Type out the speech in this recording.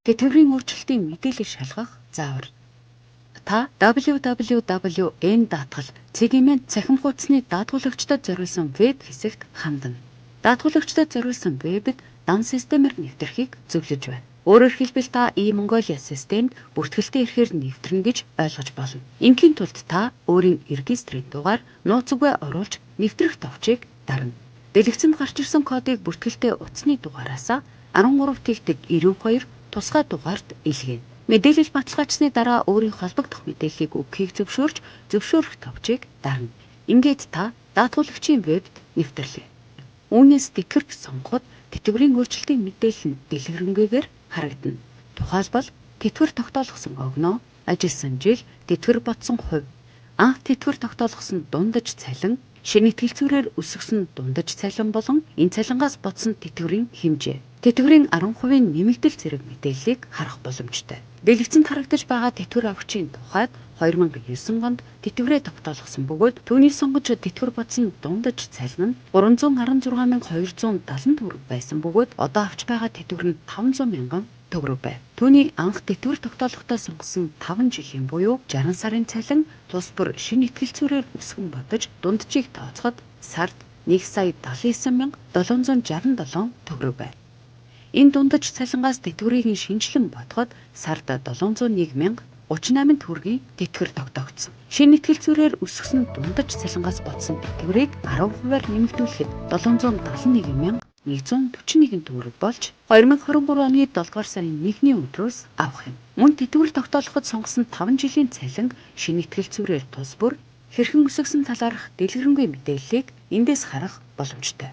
Тэтгэврийн өөрчлөлтийн мэдээлэл шалгах заавар. Та www.n даатгал цэгийн цахим хуудасны даатгуулагчдад зориулсан веб хэсэгт хандана. Даатгуулагчдад зориулсан вебд дан системээр нэвтрэхийг зөвлөж байна. Өөрөөр хэлбэл, та e-Mongolia системд бүртгэлтэй ирэхээр нэвтрэнэ гэж ойлгож болно. Ингийн тулд та өөрийн регистрийн дугаар, нууц үгээ оруулж нэвтрэх товчийг дарна. Дэлгэцэнд гарч ирсэн кодыг бүртгэлтэй утасны дугаараас 13 тэгтэг 92 тусгай дугаарт илгээнэ. Мэдээлэл баталгаажсны дараа өөрийн холбогдох мэдээллийг өгөхийг зөвшөөрч, зөвшөөрөх товчийг дарна. Ингээд та даатгуулагчийн вебд нэвтрлээ. Үүнээс тэтгэврт сонгоход тэтгэврийн өөрчлөлтийн мэдээлэл нь дэлгэрэнгүйгээр харагдана. Тухайлбал, тэтгэвэр тогтоолгосон огноо, ажилласан жил, тэтгэвэр бодсон хувь, анх тэтгэвэр тогтоолгосон дундаж цалин, шинэ ихтгэлцүүрээр өсгөсөн дундаж цалин болон энэ цалингаас бодсон тэтгэврийн хэмжээ. Тэтгэврийн 10%-ийн нэмэгдэл зэрэг мэдээллийг харах боломжтой. Дэлгэцэнд харагдаж байгаа тэтгэвэр авахчийн тухайд 2009 онд тэтгэврээ тогтоолгосон бөгөөд түүний сонгож тэтгэвэр бодсон дундаж цалин нь 316,270 төгрөг байсан бөгөөд одоо авч байгаа тэтгэвэр нь 500 мянган төгрөг байв. Түүний анх тэтгэвэр тогтоолохдоо сонгосон 5 жилийн буюу 60 сарын цалин тус бүр шинэ ихтгэлцүүрээр өсгөн бодож дунджийг тооцоход сард 1 сая 79,767 төгрөг байв. Энэ дундаж цалингаас тэтгэврийг нь шинэчлэн бодоход сард 701 мянга 38 төгрөгийн тэтгэвэр тогтоогдсон. Шинэ ихтгэлцүүрээр өсгөсөн дундаж цалингаас бодсон тэтгэврийг 10%-аар нэмэгдүүлэхэд 771 мянга 141 төгрөг болж 2023 оны 7 дугаар сарын 1-ний өдрөөс авах юм. Мөн тэтгэвэр тогтоолоход сонгосон 5 жилийн цалин шинэ ихтгэлцүүрээр тус бүр хэрхэн өсгөсөн талаарх дэлгэрэнгүй мэдээллийг эндээс харах боломжтой.